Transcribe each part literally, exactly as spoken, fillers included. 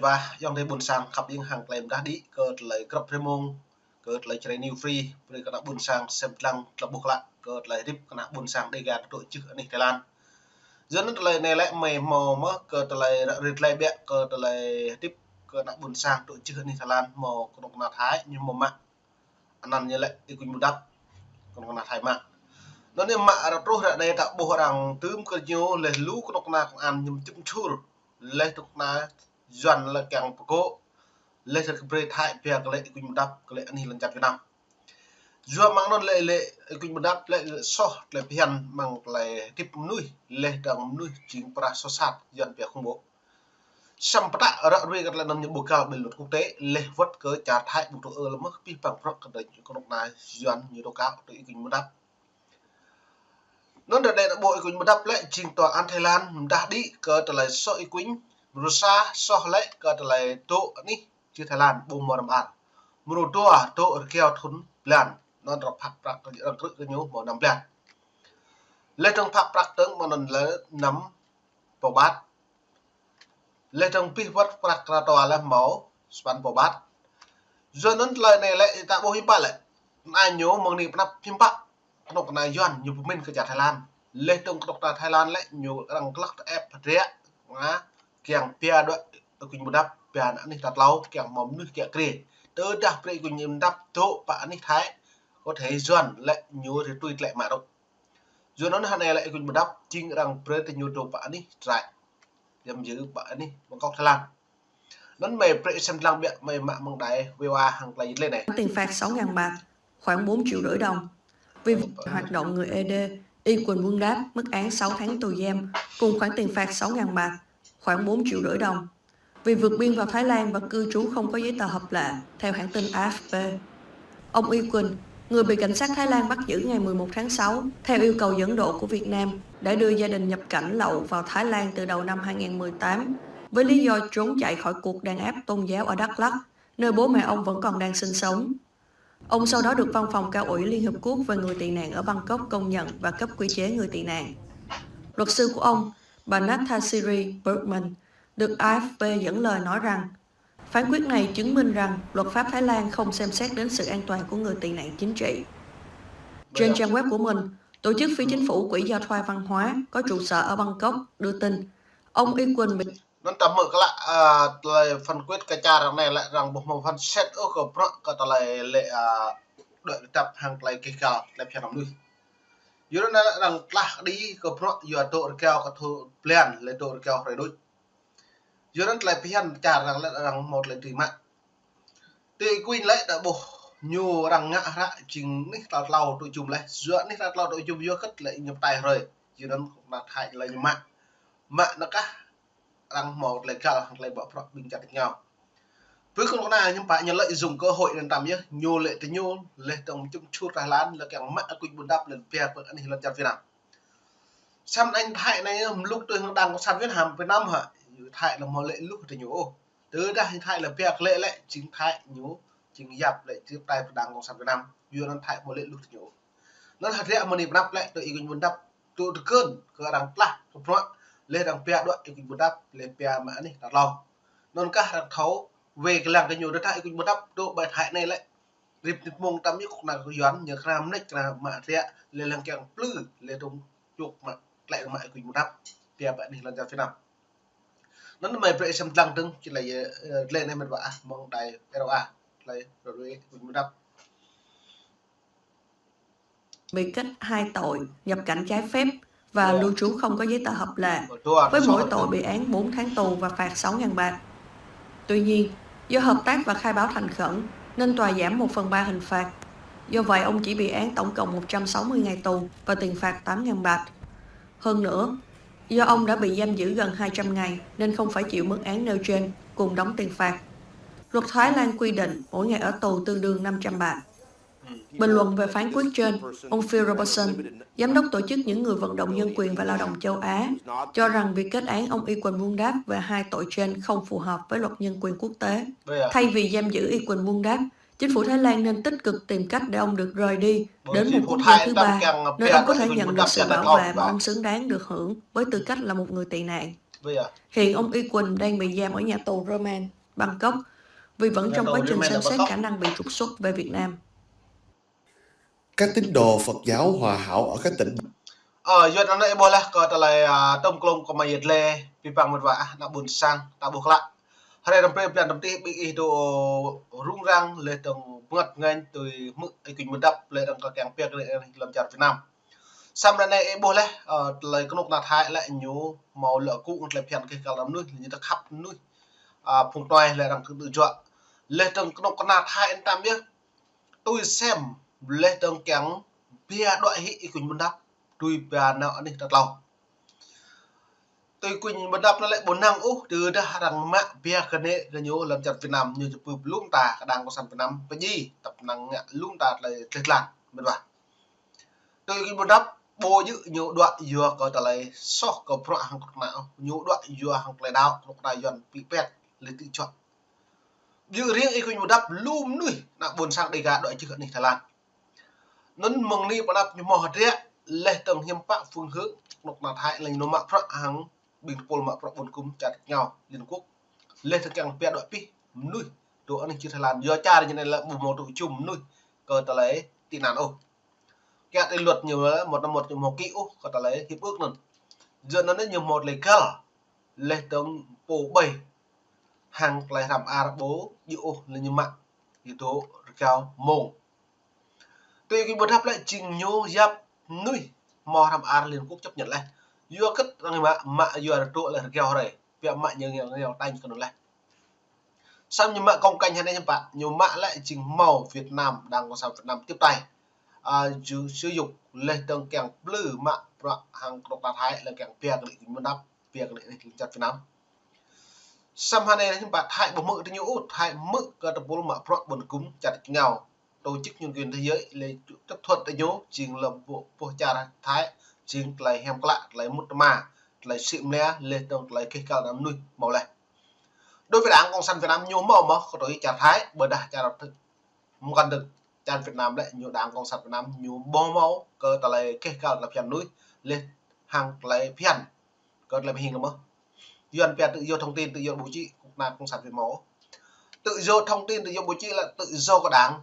Wah, ayŏng adơi ƀôn sang khăp ƀing hăng tơlơi mơdah đĭ kơ tơlơi grăp rơmông, kơ tơlơi Jrai New Free, brơi kơ ană ƀôn sang sem lăng tơlơi ƀuh klă kơ tơlơi hơdip kơ ană ƀôn sang Dega dŏ čih anih Thái Lan. Yua anŭn tơlơi anai lĕ mơi hmâo mơ̆ kơ tơlơi ră rĭt lĕ biă kơ tơlơi hơdip kơ ană ƀôn sang dŏ čih anih Thái Lan, hmâo kơnuk kơna Thái ñu hmâo mă anăn ñu lĕ Y Quynh Bun Dap, kơnuk kơna Thái mă. Anŭn ñu mă ră truh ră anai ta ƀuh arăng tưm kơ ñu leh lu kơnuk kơna công an ñu čŭp čur, leh kơnuk kơna Yuan lĕ kiăng pơgŏ, leh kơ brơi Thái pia kơ lĕ Y Quynh Bun Dap kơ lĕ anih lŏn čar Việt Nam. Yua mơ̆ng anŭn lĕ lĕ Y Quynh Bun Dap lĕ soh tơlơi phiăn mơ̆ng tơlơi hơdip mơnuih, leh dơ̆ng mơnuih jing pơrah soh sat Yuan pia khủng bố. Samơ̆ pơtă ră ruai kơ tơlơi anŭn ñu ƀu găl ƀơi luật quốc tế, leh wơ̆t kơ čar Thái ƀu tŭ ư lơ̆m mơ̆ pih păng prŏk kơ kơnuk kơna Yuan ñu tố cáo tơ Y Quynh Bun Dap. Anŭn ră anai ta ƀuh Y Quynh Bun Dap lĕ jing tòa án Thái Lan mơdah đĭ kơ tơlơi soh Y Quynh, mrô sa soh lĕ kơ tơlơi dŏ anih čih Thái Lan ƀu hmâo răm ar. Mrô dua dŏ rơgao thŭn blan, anŭn arăng phạt prăk arăng krư̆ kơ ñu hmâo năm blan. Leh dơ̆ng phạt prăk dơ̆ng mơ̆ng anŭn lĕ năm rơbâo bát. Leh dơ̆ng pih wơ̆t prăk kơ tòa lĕ hmâo sapăn rơbâo bát. Yua anŭn tơlơi anai lĕ ta ƀuh hiư̆m pă lĕ. Anai ñu mơ̆ng anai pơanăp hiư̆m pă kơnuk kơna Yuan ñu pơmĭn kơ čar Thái Lan. Leh dơ̆ng kơnuk kơna Thái Lan lĕ ñu arăng glăk tơ ĕp hơdră, ngă kiăng pia đuaĭ Y Quynh Bun Dap, pia ană anih ta tlâo kiăng hmâo mơnuih kiă kriê. Tơdah brơi Y Quynh Bun Dap dŏ pơ anih Thái, có thể Yuan lĕ ñu rơtui tơlơi mă rŏ. Yua anŭn ră anai lĕ Y Quynh Bun Dap jing arăng brơi tơ ñu dŏ pơ anih trại giam giữ pơ anih Bangkok, Thái Lan. Anŭn mơi brơi sem lăng biă mơi mă mơ̆ng đài V O A hăng tơlơi jĭt lĕ anai. Khoản tiền phạt sáu ngàn baht, khoảng bốn triệu rưỡi đồng. Vì hoạt động người Ê Đê, Y Quynh Bun Dap mức án sáu tháng tù giam, cùng khoản tiền phạt sáu ngàn baht, khoảng bốn triệu rưỡi đồng. Vì vượt biên vào Thái Lan và cư trú không có giấy tờ hợp lệ, theo hãng tin A F P. Ông Y Quynh, người bị cảnh sát Thái Lan bắt giữ ngày mười một tháng sáu, theo yêu cầu dẫn độ của Việt Nam, đã đưa gia đình nhập cảnh lậu vào Thái Lan từ đầu năm hai ngàn mười tám, với lý do trốn chạy khỏi cuộc đàn áp tôn giáo ở Đắk Lắk, nơi bố mẹ ông vẫn còn đang sinh sống. Ông sau đó được Văn phòng Cao ủy Liên Hợp Quốc về người tị nạn ở Bangkok công nhận và cấp quy chế người tị nạn. Luật sư của ông, bà Nathasiri Bergman, được A F P dẫn lời nói rằng, phán quyết này chứng minh rằng luật pháp Thái Lan không xem xét đến sự an toàn của người tị nạn chính trị. Trên trang web của mình, tổ chức phi chính phủ Quỹ Do Thoa Văn hóa có trụ sở ở Bangkok đưa tin, ông Y Quynh bị Anŭn ta hmư̆ klă, a, tơlơi phán quyết kơ čar arăng anai lĕ arăng ƀu hmâo phán xét ôh kơ bruă kơ tơlơi lĕ, a, đuaĭ tơdăp hăng tơlơi kih kal, tơlơi phiăn mơnuih. Yua anŭn lĕ arăng tlah kơđi kơ bruă yua dŏ rơgao kơ thŭn blan, lĕ dŏ rơgao hrơi đôč. Yua anŭn tơlơi phiăn čar arăng lĕ arăng hmâo tơlơi tui mă. Tui Y Quynh lĕ ta ƀuh ñu arăng ngă hră jing anih tal tlâo tŭ jum leh. Yua anih tal tlâo tŭ jum yua hơget lĕ ñu pơtai hrơi. Yua anŭn kơnuk kơna Thái lĕ ñu mă. Mă anŭn kah arăng hmâo tơlơi găl hăng tơlơi ƀă prăk ƀing čar tit ngao. Ƀơi kơnuk kơna hiư̆m pă ñu lợi dụng cơ hội anŭn tăm yơh, ñu lĕ tơ ñu leh dơ̆ng čŭp čur Thái Lan lĕ kiăng mă Y Quynh Bun Dap lĕ pia pơ anih lŏn čar Việt Nam. Samơ̆ anai Thái anai mluk tui hăng đảng cộng sản Việt Nam, Việt Nam hă. Thái lĕ hmâo lĕ luh tơ ñu ôh. Tơdah Thái lĕ pia kơ lĕ lĕ jing Thái ñu jing yap lĕ jing pơtai pơ đảng cộng sản Việt Nam. Yua anŭn Thái hmâo lĕ luh tơ ñu ôh. Anŭn hơdră mơ̆ng anai pơanăp lĕ tơ Y Quynh Bun Dap tŭ tơkơn kơ arăng tlah kơ bruă leh arăng pia đuaĭ Y Quynh Bun Dap leh pia mă anih tal tlâo. Anŭn kah arăng thâo wai kơ lăng kơ ñu tơdah Y Quynh Bun Dap dŏ ƀơi Thái anai lĕ. Rĭm nit mông tăm yơh kơnuk kơna Yuan ñu kơnam mơneč kơnam mă hơdră leh lăng kiăng plư leh dơ̆ng čuk mă tơlơi mă Y Quynh Bun Dap pia pơ anih lŏn čar Việt Nam. Anŭn mơi brơi sem lăng dơ̆ng či lĕ, ơ, tơlơi anai mơ̆n ƀă ah mơ̆ng đài V O A, tơlơi ră ruai Y Quynh Bun Dap. Bị kết hai tội nhập cảnh trái phép và lưu trú không có giấy tờ hợp lệ, với mỗi tội bị án bốn tháng tù và phạt sáu ngàn baht. Tuy nhiên, do hợp tác và khai báo thành khẩn, nên tòa giảm một phần ba hình phạt. Do vậy, ông chỉ bị án tổng cộng một trăm sáu mươi ngày tù và tiền phạt tám ngàn baht. Hơn nữa, do ông đã bị giam giữ gần hai trăm ngày nên không phải chịu mức án nêu trên, cùng đóng tiền phạt. Luật Thái Lan quy định mỗi ngày ở tù tương đương năm trăm baht. Bình luận về phán quyết trên, ông Phil Robertson, giám đốc tổ chức những người vận động nhân quyền và lao động châu Á, cho rằng việc kết án ông Y Quynh Bun Dap về hai tội trên không phù hợp với luật nhân quyền quốc tế. Thay vì giam giữ Y Quynh Bun Dap, chính phủ Thái Lan nên tích cực tìm cách để ông được rời đi đến một quốc gia thứ ba, nơi ông có thể nhận được sự bảo vệ mà ông xứng đáng được hưởng với tư cách là một người tị nạn. Hiện ông Y Quỳnh đang bị giam ở nhà tù Rơmen, Bangkok vì vẫn trong quá trình xem xét khả năng bị trục xuất về Việt Nam. Các tín đồ Phật giáo Hòa Hảo ở các tỉnh Ơ, yua anŭn ih ƀuh laih kơ tơlơi, a, tơm klông kơ mơyet lĕ, pơpă mơ̆t wa, a, ană ƀôn sang, ta ƀuh klă. Hrơi răm brơi blan răm tih ƀing ih dŏ rŭng răng, lĕ dơ̆ng bơngăt ngăn tui hmư̆ Y Quynh Bundap, lĕ dơ̆ng kơ kiăng pia kơ lăm čar Việt Nam. Samơ̆ anai ih ƀuh laih, ơ, tơlơi kơnuk kơna Thái lĕ ñu hmâo lŏ kŭ tơlơi phiăn kơ kơl mơnuih, ñu tơkhăp mơnuih, a, phung tuai lĕ dơ̆ng kơ tơjuă. Lĕ dơ̆ng kơnuk kơna Thái ih tam yơh. Tui sem, lĕ dơ̆ng kiăng pia đuaĭ hĭ Y Quynh Bundap, tui pia nao anih ta tlâo. Tui Y Quynh Bundap anŭn lĕ ƀu năng ôh, tơdah arăng mă pia kơ nĕ kơ ñu lăm čar Việt Nam, ñu či pơp lŭm ta kơ đảng cộng sản Việt Nam, pơdjai, tăp năng ngă lŭm ta tơlơi tleh tlan, mơ̆t wa. Tui Y Quynh Bundap, ƀu djơ̆ ñu đuaĭ yua kơ tơlơi soh kơ bruă hăng kơnuk kơna ôh, ñu đuaĭ yua hăng tơlơi đaŏ, kơnuk kơna Yuan pĭ pet, lĕ tơjuă. Djơ̆ riêng Y Quynh Bundap lŭm mơnuih, ană ƀôn sang Đêga đuaĭ čih anih Thái Lan. Anŭn mơ̆ng anai pơ anăp ñu hmâo hơdră, lĕ dơ̆ng hiam pă phương hướng, kơnuk kơna Thái lĕ ñu mă bruă hăng ƀing tơpul mă bruă ƀôn gŭm čar ngao Liên Quốc. Lĕ dơ̆ng kiăng pia đuaĭ pih mơnuih dŏ anih čar Thái Lan. Yua čar ñu anai lĕ ƀu hmâo tŭ jum mơnuih kơ tơlơi tị nạn ôh. Kiăng tui luật ñu lĕ, mơ̆t anŭn mơ̆t ñu hmâo kĭ ôh kơ tơlơi hiệp ước anŭn. Yua anŭn ñu hmâo tơlơi găl, lĕ dơ̆ng pô ƀai hăng tơlơi hrăm ar ƀu djơ̆ ôh lĕ ñu mă, ñu dŏ rơgao mông. Tui Y Quynh Bundap lĕ jing ñu yap mơnuih hmâo hrăm ar Liên Quốc chấp nhận laih. Yua kơ arăng mă, mă yua rơtŭ lĕ rơgao hrơi. Pia mă ñu ngeo ngeo tañ kơ anŭn laih. Samơ̆ ñu mă kông kanh hơnai hiam pă, ñu mă lĕ jing hmâo Việt Nam, đảng cộng sản Việt Nam tiếp tay. A, ju-, sử dụng lĕ dơ̆ng kiăng plư mă bruă hăng kơnuk kơna Thái lĕ kiăng pia kơ Y Quynh Bundap, pia kơ anih lăm čar Việt Nam. Samơ̆ hơnai hiam pă Thái ƀu hmư̆ tơ ñu ôh, Thái hmư̆ kơ tơpul mă bruă ƀôn gŭm čar ngao. Tổ chức nhân quyền thế giới lĕ chấp thuận tơ ñu, jing lăm ƀuh, ƀuh čar Thái, jing tơlơi hiam klă, tơlơi mŭt tơma, tơlơi sĭ mlia, lĕ dơ̆ng tơlơi keh kăl ană mơnuih hmâo laih. Đối với đảng cộng sản Việt Nam ñu hmâo mơ̆ kơ tui čar Thái, ƀôdah čar mơkăn dơ̆ng čar Việt Nam lĕ ñu đảng cộng sản Việt Nam ñu ƀu hmâo kơ tơlơi keh kăl tơlơi phiăn mơnuih, lĕ hăng tơlơi phiăn kơ tơlơi mơhing mơ̆. Yuan pia tự do thông tin, tự do báo chí, kơnuk kơna cộng sản Việt mơ̆. Tự do thông tin, tự do báo chí là tự do của đảng.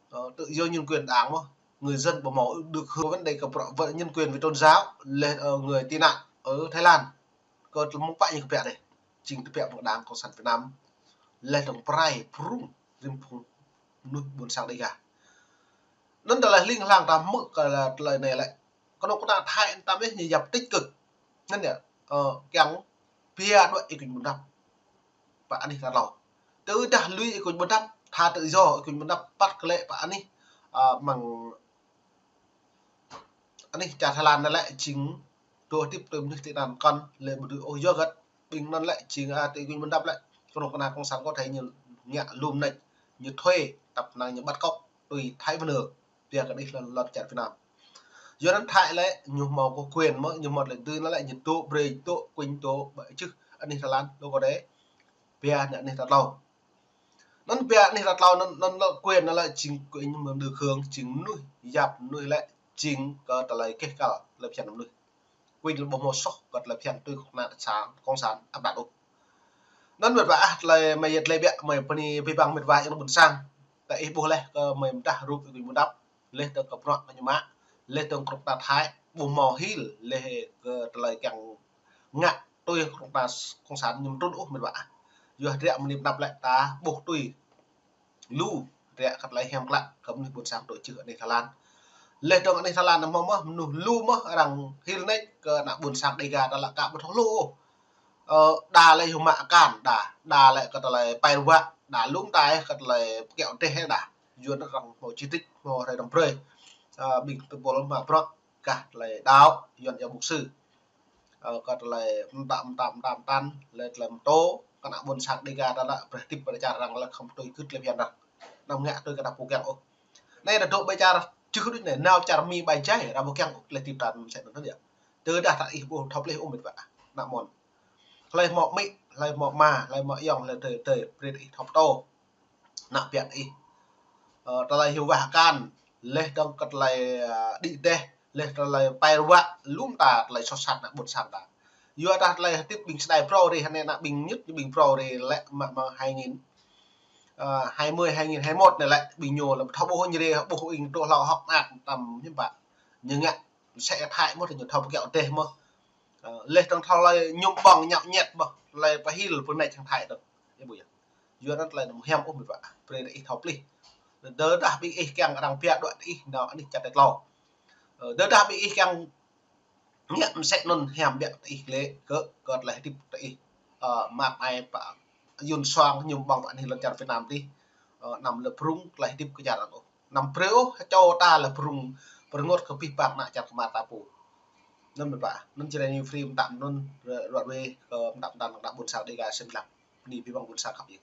Ờ, tự do nhân quyền đảng mơ̆. Người dân ƀu hmâo được hưởng vấn đề kơ bruă, vấn nhân quyền về tôn giáo, lĕ, ờ, người tị nạn ở Thái Lan. Kơ tơlơi mơ̆ng pă ñu kơ pia dêh. Jing tơbiă mơ̆ng đảng cộng sản Việt Nam. Lĕ dơ̆ng prai prung rĭm phung mơnuih ƀôn sang Đêga. Anŭn tơlơi hling hlang ta hmư̆ kơ tơlơi anai lĕ. Kơnuk kơna Thái tam ih ñu yap tích cực. Anŭn yơh, ơ, kiăng pia đuaĭ Y Quynh Bundap pơ anih ta tlâo. Tơdah lui Y Quynh Bundap, tha tự do Y Quynh Bundap păt kơ lĕ pơ anih, ơ, mơ̆ng anih čar Thái Lan anai lĕ jing dŏ hơdip tui mơnuih tị nạn kăn lĕ ƀu dưi ôh yua găt ƀing anŭn lĕ jing, a, tui Y Quynh Bundap lĕ. Kơnuk kơna cộng sản có thể ñu ngă lŭm nač, ñu thuê, tăp năng ñu bắt cóc tui Thái Văn Hưng. Pia kơ anih lăm, lăm čar Việt Nam. Yua anŭn Thái lĕ, ñu hmâo kơ quyền mơ̆, ñu hmâo tơlơi dưi anŭn lĕ, ñu dŏ brơi, dŏ quynh, dŏ ƀơi čư̆ anih Thái Lan, dŏ kơ đe. Pia anai anih ta tlâo. Anŭn pia anih ta tlâo anŭn, anŭn lĕ quyền anŭn lĕ jing quynh mơ̆ng được hưởng, jing mơnuih, yap mơnuih lĕ, jing kơ tơlơi keh kăl, tơlơi phiăn mơnuih. Quynh lĕ ƀu hmâo soh kơ tơlơi phiăn tui kơnuk kơna đảng cộng sản áp đặt ôh. Anŭn mơ̆t wa ah, tơlơi mơyet lĕ biă, mơi pơni pơbăng mơ̆t wa yang ƀôn sang. Ta ih ƀuh lĕ kơ mơi mơdah rup Y Quynh Bundap, lĕ dơ̆ng kơ bruă kơ ñu mă, lĕ dơ̆ng kơnuk kơna Thái, ƀu hmâo hil, lĕ kơ tơlơi kiăng ngă tui kơnuk kơna cộng sản ñu mơtrŭn ôh mơ̆t wa ah. Yua hơdră mơni pơnăp lĕ ta ƀuh tui lu hơdră kơ tơlơi hiam klă kơ mơnuih ƀôn sang dŏ čư̆ anih Thái Lan. Lĕ dơ̆ng anih Thái Lan anŭn mơ̆, mơnuih lu mơ̆ arăng hil nač kơ ană ƀôn sang Đêga ta lă ka ƀu thâo lu ôh. Ơ, đa lĕ hyu mă akan, đa, đa lĕ kơ tơlơi pơrai wă, đa lŭm tai kơ tơlơi kiaŏ teh đa. Yua anŭn arăng hmâo chỉ trích, hmâo hrơi răm brơi. Ơ, ƀing tơpul mă bruă kah tơlơi đaŏ, Yuan yua mục sư. Ơ, kơ tơlơi mơtam, mơtam, mơtam, tăn, lĕ tơlơi mơtô, kơ ană ƀôn sang Đêga ta lă, brơi hơdip pơ čar arăng lă khŏm tui gưt lĕ phiăn arăng. Anăm ngă tui kơ ta pô kiăng ôh. Anai ta dŏ ƀơi čar čư̆ đôč anai, nao čar Mi ƀai jai, arăng pô kiăng ôh, lĕ hơdip ta mơsĕ anŭn yơh. Tơdah ta ih ƀu thâo plih ôh mơ̆t wa ah, ană mon. Hlơi hmâo amĭ, hlơi hmâo ama, hlơi hmâo ayŏng, hlơi adơi, adơi, brơi ih thâo pơtô. Ană ƀiă ih. Ơ, tơlơi hyu wah akan, lĕ dơ̆ng kơ tơlơi, ơ, đĭ đeh, lĕ tơlơi pơrai wă, lŭm ta tơlơi soh sat ană ƀôn sang ta. Yua dah tơlơi hơdip ƀing sơdai phrâo ri, hơnai ană ƀing ñŭt ƀing phrâo ri lĕ mă mă hai nghìn, ơ, hai mươi, hai nghìn hai mươi mốt anai lĕ ƀing ñu lĕ thâo ƀuh ñu ri, ƀuh ƀing truh hlâo hŏk mơak tăm hiư̆m pă. Ñu ngă sĕ Thái mơ̆n, ñu thâo pơkiaŏ dêh mơ̆n. Ơ, leh tơ̆ng thâo tơlơi ñum ƀơ̆ng ñăo ñet mơ̆n, tơlơi pơhil pơnĕč hăng Thái dơ̆ng. Ih ƀuh yơh. Yua anŭn tơlơi anŭn hiam ôh met wa. Brơi ih thâo plih. Tơdah ƀing ih kiăng arăng biă đuaĭ ih, nao anih čar tơklâo. Ơ, tơdah ƀing ih kiăng ngă mơsĕ anŭn hiam biă tơ ih lĕ kơ, kơ tơlơi hơdip tơ ih. Ơ, mă ai pă Yuan sang ñum ƀơ̆ng pă anih lŏn čar Việt Nam tih. Ơ, anăm lĕ brŭng tơlơi hơdip kơ čar anŭn ôh. Anăm brơi ôh, čô ta lĕ brŭng, brŭng rơngot kơ abih bang ană čar kơmar ta pô. Anŭn met wa, anŭn Jrai New Free mơtam anŭn, ră ruai kơ mơtam mơtam ană ƀôn sang Dega sem lăng. Bơni abih bang ƀôn sang khăp yơh.